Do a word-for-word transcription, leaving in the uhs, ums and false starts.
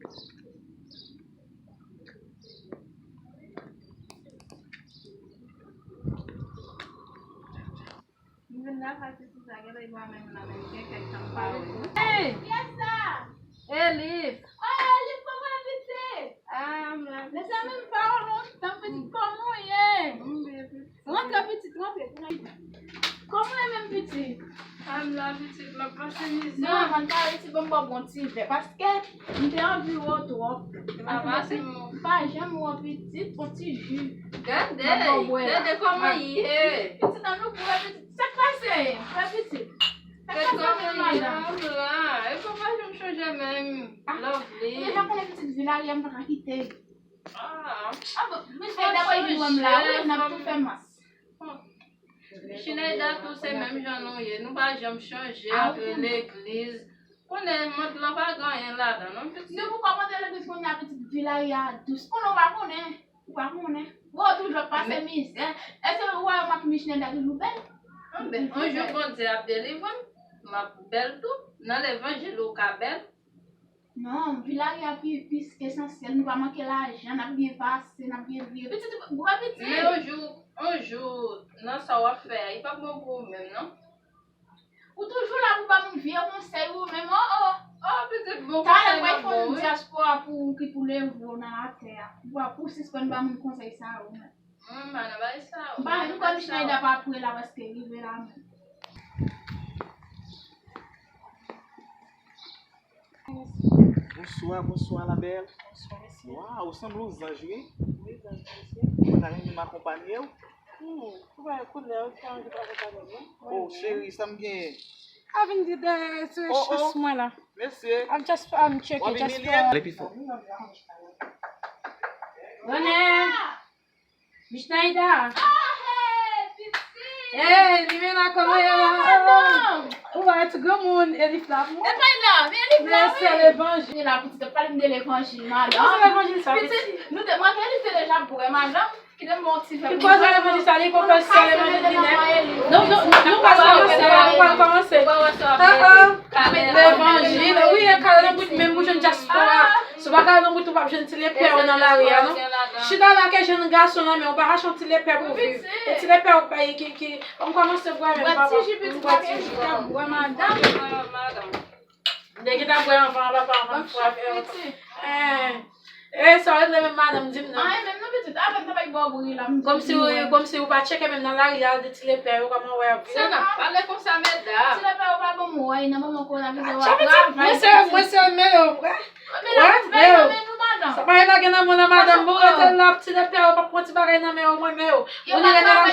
M vin la pase sou sa, gen lè mwen menm la menm gen kèk tan m pa wè nou. Hey! Kiyès sa? Elif! Oh, Elif, kòman w ye, pitit? Ah, m la, pitit. Mezanmi, m pa wè w lontan, pitit, kòman w ye? M byen, pitit. Rantre, pitit, rantre. Kòman w ye menm, pitit? Ah, m la, pitit, m ap pase mizè. Non, man, pa rete, ban m ba w bon ti vè, paske m te anvi wè w twòp. M pa janm wè w, pitit, yon ti ji. Gade, gade kòman l ye. Pitit, ann nou bwè, pitit. Sa k pase? Frè pitit. Sa k pase menm, madanm? Gade kòman l ye, m la. E papa janm chanje menm. Ah, Lovely. Ou deja konnen pitit, vi la, m pa ka kite. Ah. Ah, bon, misye dabò vin wè m la, wi, n ap tou fè mas. Bon. Chinayda tou se menm jan nou ye. Nou pa janm chanje antre legliz. Konnen mond lan pa gen anyen ladan, non, pitit. Se poukwa mande legliz kounye a, pitit, vi la, ya dous. Konnen w pa konnen. Ou pa konnen. Ou toujou ap pase mizè. Èske ou wè m ak Micheline toujou bèl? Anben, yon jou Bondye ap delivre m, m ap bèl tou. Nan levanjil ou ka bèl. Non, vi la, ya pi, pi esansyèl. Nou pa manke lajan, n ap byen pase, n ap byen viv. Pitit, ou pa pitit. Men yon jou, yon jou, nan sa w ap fè a, li p ap bon pou ou menm, non. Ou toujou la pou ba moun vye konsèy ou menm, oh, oh. Oh, pitit, bon konsèy m ap ba w, wi. Talè m pral fè yon dyaspora pou ou ki pou leve w nan latè a. Pou, pou w sispann ba moun konsèy sa yo, ou menm. Mwen, m pa nan bagay sa yo. M pa, m kwè Micheline pa prè la paske rive la menm. Bonswa, bonswa, la bèl. Bonswa, mesye. Waw, ou sanble yon zanj, wi. Wi, zanj, mesye. Mwen ta renmen m akonpanye w. Hmm, ou wè koulè w, ou te anvi pa konpanye m, non? Oh, cheri, sa m gen? A vin di de, se chans mwen la. Mesye. I'm just, I'm checking, just for. Ale pi fò. Bonè! Micheline! Ah, hey, pitit! Hey, Limena, kòman ye la? Ou wè ti granmoun, Elif la. E pa la, men Elif la, wi. Sè levanjil. Li la, pitit, pale m de levanjil, madanm. Kòman se levanjil sa, pitit? Pitit, nou te, mwen, Elif te deja bwè, madanm. Kite m ba w ti vè pou mwen. Ki koze levanjil sa, li konfese levanjil li nèt. Non, non, nou pral kòmanse la, nou pral kòmanse. Ah, ah. Levanjil, wi, e kale nan bout menm pou jwenn dyaspora. Si w pa kale nan bout, ou p ap jwenn ti lepè w nan lari a, non. Chita la ke jwenn gason nan men w, pa chache yon ti lepè pou viv. E ti lepè w ki, ki, m kòmanse bwè menm, papa. M bwè ti ji, bwè madanm. M te gentan bwè anvan, papa, anvan m frape. Eh, eh, sa w regle menm, madanm, di m non. Anyen menm non, pitit. Avè m ta bay bò bri la, m di w. Kòmsi w pa tcheke menm nan lari a, de ti lepè yo, kòman w wè ap viv. Sa n ap pale konsa, medam? Ti lepè yo pa bon, m wè nan moman kòwona, pitit, w ap travay. Mwen se, mwen se mele w, wè. Wè, mele w. Sa pa gen nan men nou, madanm. Bon, rete la, ti lepè yo p ap pran ti bagay nan men yo, mwen, mele w. Ou ni rete la,